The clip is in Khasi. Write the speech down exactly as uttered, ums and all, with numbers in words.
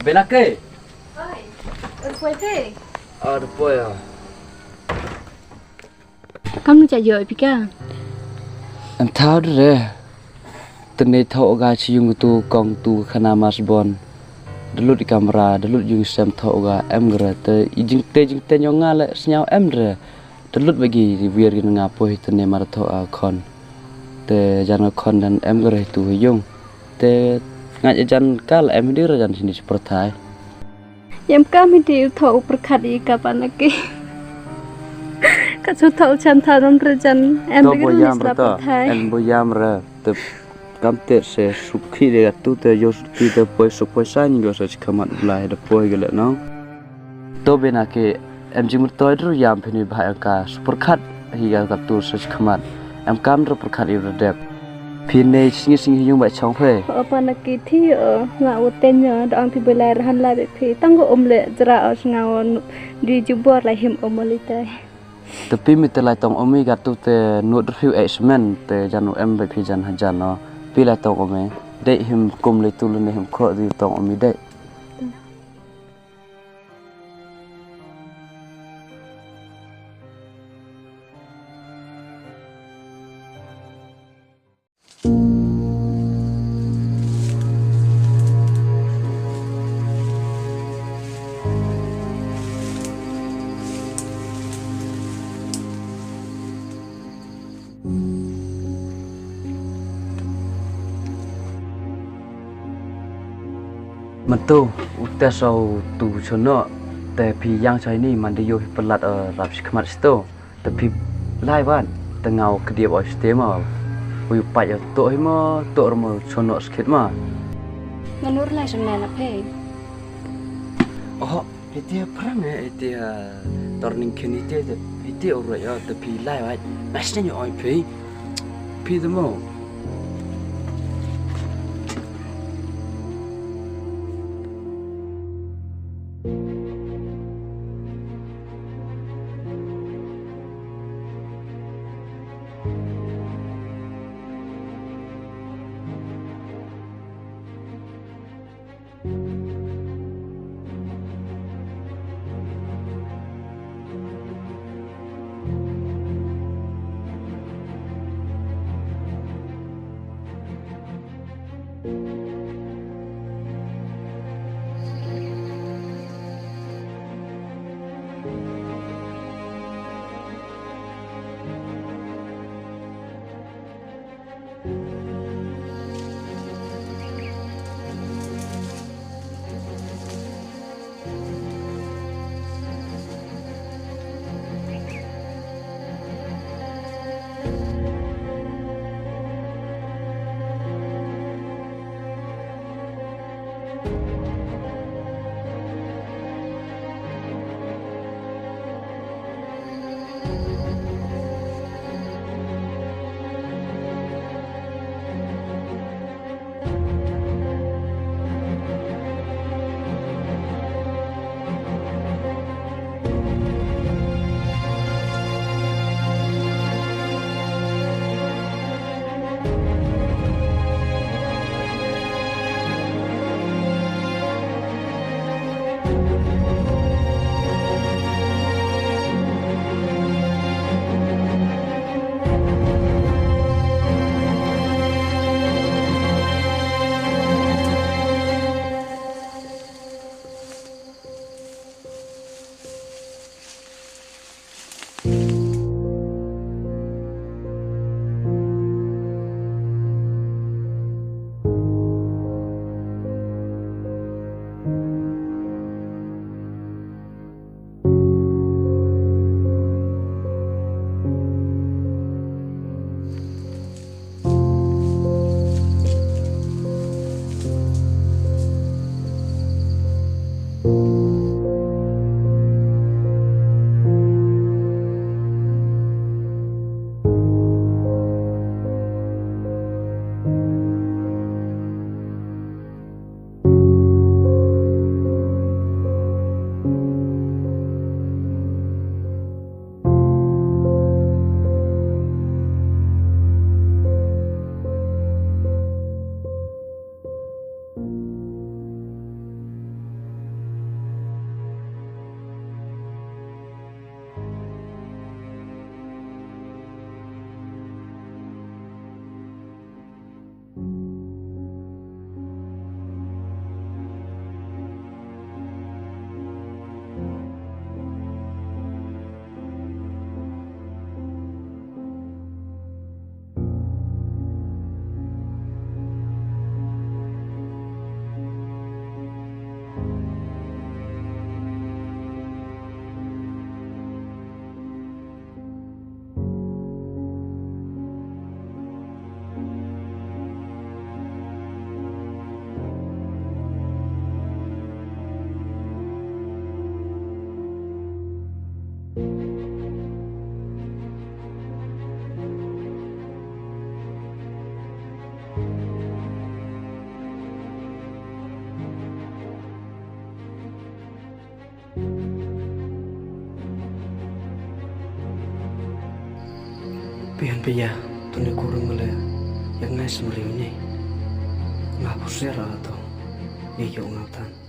Bena ke? Oi, ur poi te. Ah, ur poi ah. Kam nu cha yo pika. An thau re. Tene thau ga chi yung tu kong tu khana mas bon. Dalut i kamra, dalut yung sem thau ga em gre te i jing te jing te nyong nga le snyau em re. Dalut bagi wir gin nga poi tene mar thau a khon. Te jan nga khon dan em gre tu yung. Te nga jan kal em di re jan sini sepertai. Yam kam hi dei u thoh u pyrkhat ïa ka pan aki. Ka chu thoh u chan tha ram re jan em. To dei bo ri yam ni re sla to. Pyrthai. En bo yam re. Te kam te se sukhi de tu te yo sukhi te poi suk poi sa ni go sa chi khamat blai de poi gele no. To bena ke em jing mut toi dru yam phi ni bha ka su pyrkhat. Hi ga ka tur sa chi khamat. Em kam dru pyrkhat i re dep. Phi ne sngi sngi hi yung ba chong phe. O pa na ki thi o nga u ten yo da ong phi belai rahan la be phi tang go um le jra o snga o di jubor la him um li tai. Te phi mi te lai tong um i ga tu te nu dru phi e semen te jan u em be phi jan ha jan o. Phi lai tong um e de him kum le tu le ne him kho di tong um i de. Matu, u te so tu chono, te phi yang chai ni man de yo hi pelat, eh, rap shi khmat sto. Te phi lai ban, te ngau kediap oi stem ma. Ui pat ya to hi ma, to rmo chono skit ma. Nganur lai shem na phe. Oh, Ite phrang eh, ite, ah, turning khen ite, ite, ite oro yo, te phi lai wai. Mas ne oi phi. Phi de mo. Pian pia, tuni kurung le, yang ngai semriu ni. Nga pusera to, ye yo ngatan.